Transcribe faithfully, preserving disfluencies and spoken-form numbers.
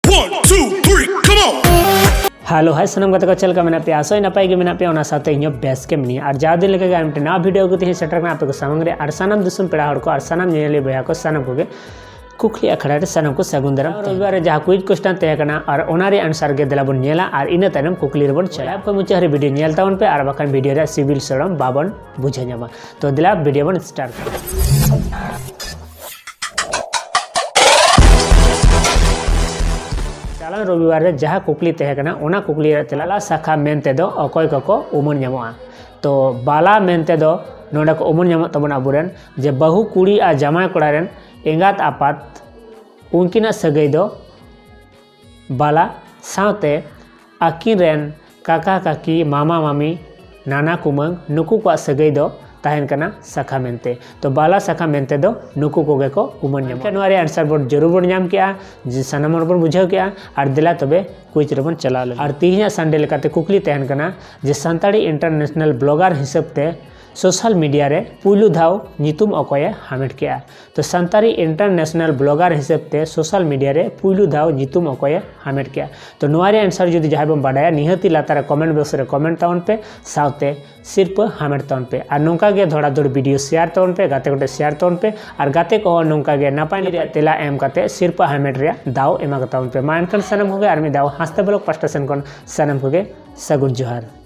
One, two, three, come on! Hello, hi, ᱥᱟᱱᱟᱢ ᱜᱟᱛᱮ ᱠᱚ, ᱪᱮᱫ ᱞᱮᱠᱟ ᱢᱮᱱᱟᱜ ᱯᱮᱭᱟ? ᱟᱥᱚᱜ ᱟᱹᱧ ᱱᱟᱯᱟᱭ ᱜᱮ ᱢᱮᱱᱟᱜ ᱯᱮᱭᱟ, ᱚᱱᱟ ᱥᱟᱶᱛᱮ ᱤᱧ ᱦᱚᱸ ᱵᱮᱥ ᱜᱮ ᱢᱤᱱᱟᱹᱧᱟ᱾ ᱟᱨ ᱡᱟᱣ ᱫᱤᱱ ᱞᱮᱠᱟ ᱜᱮ ᱟᱨ ᱢᱤᱫᱴᱮᱱ ᱱᱟᱣᱟ ᱵᱷᱤᱰᱤᱭᱳ ᱟᱹᱜᱩ ᱛᱮ ᱦᱮᱡ ᱥᱮᱴᱮᱨ ᱠᱟᱱᱟ ᱟᱯᱮ ᱠᱚ ᱥᱟᱢᱟᱝ ᱨᱮ᱾ ᱟᱨ ᱥᱟᱱᱟᱢ ᱫᱤᱥᱚᱢ ᱯᱮᱲᱟ ᱦᱚᱲ ᱠᱚ ᱟᱨ ᱥᱟᱱᱟᱢ ᱧᱮᱧᱮᱞᱤᱭᱟᱹ ᱵᱚᱭᱦᱟ ᱠᱚ ᱥᱟᱱᱟᱢ ᱠᱚᱜᱮ ᱠᱩᱠᱞᱤ ᱟᱠᱷᱲᱟ ᱨᱮ ᱥᱟᱱᱟᱢ ᱠᱚ ᱥᱟᱹᱜᱩᱱ ᱫᱟᱨᱟᱢ ᱛᱟᱦᱮᱱᱟ᱾ ᱨᱚᱵᱤᱵᱟᱨ ᱨᱮ ᱡᱟᱦᱟᱸ quiz question ᱛᱟᱦᱮᱸ ᱠᱟᱱᱟ ᱟᱨ ᱚᱱᱟ ᱨᱮᱭᱟᱜ answer ᱜᱮ ᱫᱮᱞᱟ ᱵᱚᱱ ᱧᱮᱞᱟ ᱟᱨ ᱤᱱᱟᱹ ᱛᱟᱭᱱᱚᱢ ᱠᱩᱠᱞᱤ ᱨᱮᱵᱚᱱ ᱪᱟᱞᱟᱜᱼᱟ᱾ ᱮᱦᱚᱵ ᱠᱷᱚᱱ ᱢᱩᱪᱟᱹᱫ ᱦᱟᱹᱨᱤᱡ ᱵᱷᱤᱰᱤᱭᱳ ᱧᱮᱞ ᱛᱟᱵᱚᱱ ᱯᱮ, ᱟᱨ ᱵᱟᱠᱷᱟᱱ ᱵᱷᱤᱰᱤᱭᱳ ᱨᱮᱭᱟᱜ ᱥᱤᱵᱤᱞ ᱥᱚᱲᱚᱢ ᱵᱟᱵᱚᱱ ᱵᱩᱡᱷᱟᱹᱣ ᱧᱟᱢᱟ᱾ ᱛᱚ ᱫᱮᱞᱟ ᱵᱷᱤᱰᱤᱭᱳ ᱵᱚᱱ start ᱠᱟᱜᱼᱟ᱾ ᱪᱟᱞᱟᱣ ᱨᱚᱵᱤᱵᱟᱨ ᱨᱮ ᱡᱟᱦᱟᱸ ᱠᱩᱠᱞᱤ ᱛᱟᱦᱮᱸ ᱠᱟᱱᱟ, ᱚᱱᱟ ᱠᱩᱠᱞᱤ ᱨᱮᱭᱟᱜ ᱛᱮᱞᱟ ᱥᱟᱠᱷᱟ ᱢᱮᱱᱛᱮ ᱫᱚ ᱚᱠᱚᱭ ᱠᱚᱠᱚ ᱩᱢᱟᱹᱱ ᱧᱟᱢᱚᱜᱼᱟ? ᱛᱚ ᱵᱟᱞᱟ ᱢᱮᱱᱛᱮ ᱫᱚ ᱱᱚᱰᱮ ᱠᱚ ᱩᱢᱟᱹᱱ ᱧᱟᱢᱚᱜ ᱛᱟᱵᱚᱱᱟ ᱟᱵᱚᱨᱮᱱ ᱡᱮ ᱵᱟᱹᱦᱩ ᱠᱩᱲᱤ ᱟᱨ ᱡᱟᱢᱟᱭ ᱠᱚᱲᱟ ᱨᱮᱱ ᱮᱸᱜᱟᱛ ᱟᱯᱟᱛ, ᱩᱱᱠᱤᱱᱟᱜ ᱥᱟᱹᱜᱟᱹᱭ ᱫᱚ ᱵᱟᱞᱟ ᱥᱟᱶᱛᱮ ᱟᱹᱠᱤᱱ ᱨᱮᱱ ᱠᱟᱠᱟ ᱠᱟᱠᱤ, ᱢᱟᱢᱟ ᱢᱟᱢᱤ, ᱱᱟᱱᱟ ᱠᱩᱢᱟᱹᱝ, ᱱᱩᱠᱩ ᱠᱚᱣᱟᱜ ᱥᱟᱹᱜᱟᱹᱭ ᱫᱚ ᱛᱟᱦᱮᱱ ᱠᱟᱱᱟ ᱥᱟᱠᱷᱟ ᱢᱮᱱᱛᱮ᱾ ᱛᱚ ᱵᱟᱞᱟ ᱥᱟᱠᱷᱟ ᱢᱮᱱᱛᱮ ᱫᱚ ᱱᱩᱠᱩ ᱠᱚᱜᱮ ᱠᱚ ᱩᱢᱟᱹᱱ ᱧᱟᱢᱚᱜᱼᱟ᱾ ᱱᱚᱣᱟ ᱨᱮᱭᱟᱜ answer ᱵᱚᱱ ᱡᱟᱹᱨᱩᱲ ᱵᱚᱱ ᱧᱟᱢ ᱠᱮᱜᱼᱟ, ᱡᱮ ᱥᱟᱱᱟᱢ ᱦᱚᱲ ᱵᱚᱱ ᱵᱩᱡᱷᱟᱹᱣ ᱠᱮᱜᱼᱟ᱾ ᱟᱨ ᱫᱮᱞᱟ ᱛᱚᱵᱮ quiz ᱨᱮᱵᱚᱱ ᱪᱟᱞᱟᱣ ᱞᱮᱱᱟ᱾ ᱟᱨ ᱛᱮᱦᱮᱧᱟᱜ Sunday ᱞᱮᱠᱟᱛᱮ ᱠᱩᱠᱞᱤ ᱛᱟᱦᱮᱱ ᱠᱟᱱᱟ ᱡᱮ ᱥᱟᱱᱛᱟᱲᱤ international blogger ᱦᱤᱥᱟᱹᱵ ᱛᱮ social media ᱨᱮ ᱯᱩᱭᱞᱩ ᱫᱷᱟᱣ ᱧᱩᱛᱩᱢ ᱚᱠᱚᱭᱮ ᱦᱟᱢᱮᱴ ᱠᱮᱜᱼᱟ? ᱛᱚ ᱥᱟᱱᱛᱟᱲᱤ international blogger ᱦᱤᱥᱟᱹᱵ ᱛᱮ social media ᱨᱮ ᱯᱩᱭᱞᱩ ᱫᱷᱟᱣ ᱧᱩᱛᱩᱢ ᱚᱠᱚᱭᱮ ᱦᱟᱢᱮᱴ ᱠᱮᱜᱼᱟ? ᱛᱚ ᱱᱚᱣᱟ ᱨᱮᱭᱟᱜ answer ᱡᱩᱫᱤ ᱡᱟᱦᱟᱸᱭ ᱵᱚᱱ ᱵᱟᱰᱟᱭᱟ, ᱱᱤᱦᱟᱹᱛᱤ ᱞᱟᱛᱟᱨ ᱨᱮ comment box ᱨᱮ comment ᱛᱟᱵᱚᱱ ᱯᱮ, ᱥᱟᱶᱛᱮ ᱥᱤᱨᱯᱟᱹ ᱦᱟᱢᱮᱴ ᱛᱟᱵᱚᱱ ᱯᱮ᱾ ᱟᱨ ᱱᱚᱝᱠᱟ ᱜᱮ ᱫᱷᱚᱲᱟ ᱫᱷᱚᱲ ᱵᱷᱤᱰᱤᱭᱳ share ᱛᱟᱵᱚᱱ ᱯᱮ, ᱜᱟᱛᱮ ᱠᱚᱴᱷᱮᱱ share ᱛᱟᱵᱚᱱ ᱯᱮ, ᱟᱨ ᱜᱟᱛᱮ ᱠᱚᱦᱚᱸ ᱱᱚᱝᱠᱟ ᱜᱮ ᱱᱟᱯᱟᱭ ᱨᱮᱭᱟᱜ ᱛᱮᱞᱟ ᱮᱢ ᱠᱟᱛᱮ ᱥᱤᱨᱯᱟᱹ ᱦᱟᱢᱮᱴ ᱨᱮᱭᱟᱜ ᱫᱟᱣ ᱮᱢᱟ ᱠᱟᱛᱟᱵᱚᱱ ᱯᱮ᱾ ᱢᱟ ᱮᱱᱠᱷᱟᱱ ᱥᱟᱱᱟᱢ ᱠᱚᱜᱮ ᱟᱨ ᱢᱤᱫ ᱫᱷᱟᱣ ᱦᱟᱸᱥᱫᱟ vlog ᱯᱟᱦᱴᱟ ᱥᱮᱱ ᱠᱷᱚᱱ ᱥᱟᱱᱟᱢ ᱠᱚᱜᱮ ᱥᱟᱹᱜᱩᱱ ᱡᱚᱦᱟᱨ᱾